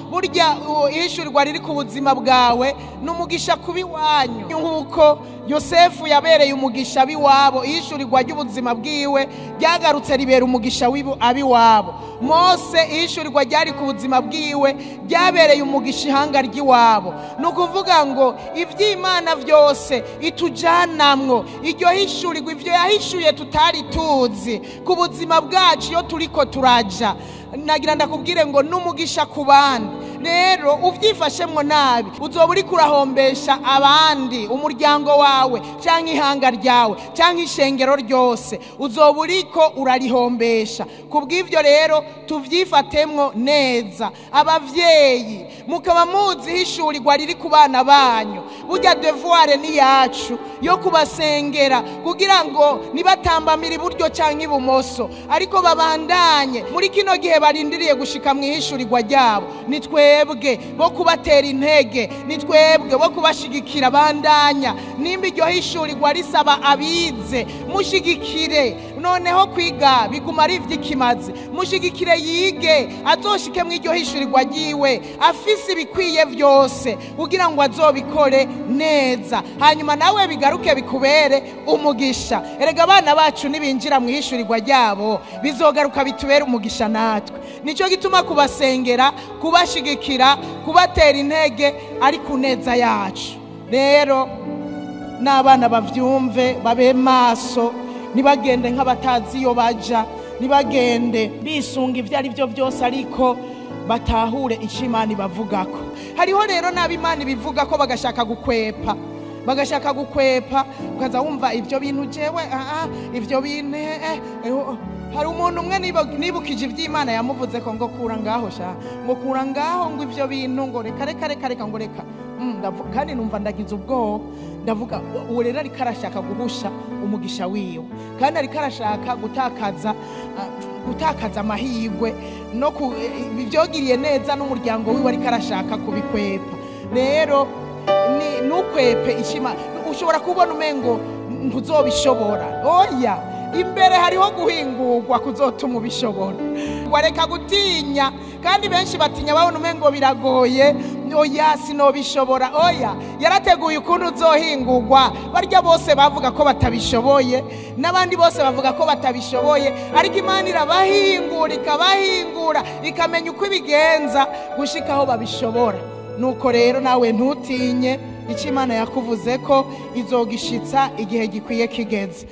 Burya ihishurirwa riri ku buzima bwawe ni umugisha kubi wanyu, nk'uko Yosefu yabereye umugisha abiwabo. Ihishurirwa ry'ubuzima bwiwe ryagarutse ribera umugisha abiwabo. Mose ihishurirwa ryari ku buzima bwiwe ryabereye umugisha ihanga ry'iwabo. Ni ukuvuga ngo iby'Imana byose itujanamwo, iryo hishurirwa, ibyo yahishuye tutari tuzi ku buzima bwacu iyo turiko turaja, nagira ndakubwire ngo n'umugisha ku bandi. Rero uvyifashemwo nabi uzoba uriko urahombesha abandi, umuryango wawe canke ihanga ryawe canke ishengero ryose, uzoba uriko urarihombesha. Kubw'ivyo rero tuvyifatemwo neza. Abavyeyi mukaba muzi ihishurirwa riri ku bana banyu, burya devoir ni yacu yo kubasengera kugira ngo nibatambamira iburyo canke ibumoso, ariko babandanye muri kino gihe barindiriye gushika mu ihishurirwa ryabo. Ni twebwe bo kubatera intege, ni twebwe bo kubashigikira. Bandanya nimba iryo hishurirwa risaba abize, mushigikire. Noneho kwiga biguma ari ivy'ikimazi, mushigikire yige azoshike mu iryo hishurirwa ryiwe afise ibikwiye vyose kugira ngo azobikore neza, hanyuma nawe bigaruke bikubere umugisha. Erega abana bacu nibinjira mu ihishurirwa ryabo bizogaruka bitubere umugisha natwe. Nico gituma kubasengera, kubashigikira, kubatera intege ari ku neza yacu. Rero n'abana bavyumve, babe maso, ntibagende nk'abatazi iyo baja, ntibagende bisunga ivyo ari byo byose, ariko batahure ico Imana ibavugako. Hariho rero n'abo Imana ibivugako bagashaka gukwepa, bagashaka gukwepa, ukaza wumva ivyo bintu jewe ivyo bintu Hari umuntu umwe nibukije ivy'Imana yamuvuze ko ngo kura ngaho sha, ngo kura ngaho, ngo ivyo bintu ngo reka reka reka reka ngo reka. Kandi numva ndagize ubwoba, ndavuga uwo rero ariko arashaka guhusha umugisha wiwe, kandi ariko arashaka gutakaza amahirwe no ivyogiriye neza n'umuryango wiwe, ariko arashaka kubikwepa. Rero ntukwepe ishima, ushobora kubona umengo ntuzobishobora. Oya, imbere hariho guhingurwa kuzotuma ubishobora. Wareka gutinya, kandi benshi batinya babona umengo biragoye, oya sinobishobora. Oya, yarateguye ukuntu uzohingurwa. Barya bose bavuga ko batabishoboye, n'abandi bose bavuga ko batabishoboye, ariko Imana irabahingura, ikabahingura, ikamenya uko ibigenza gushika aho babishobora. Nuko rero nawe ntutinye, icyo Imana yakuvuze ko izogishitsa igihe gikwiye kigeze.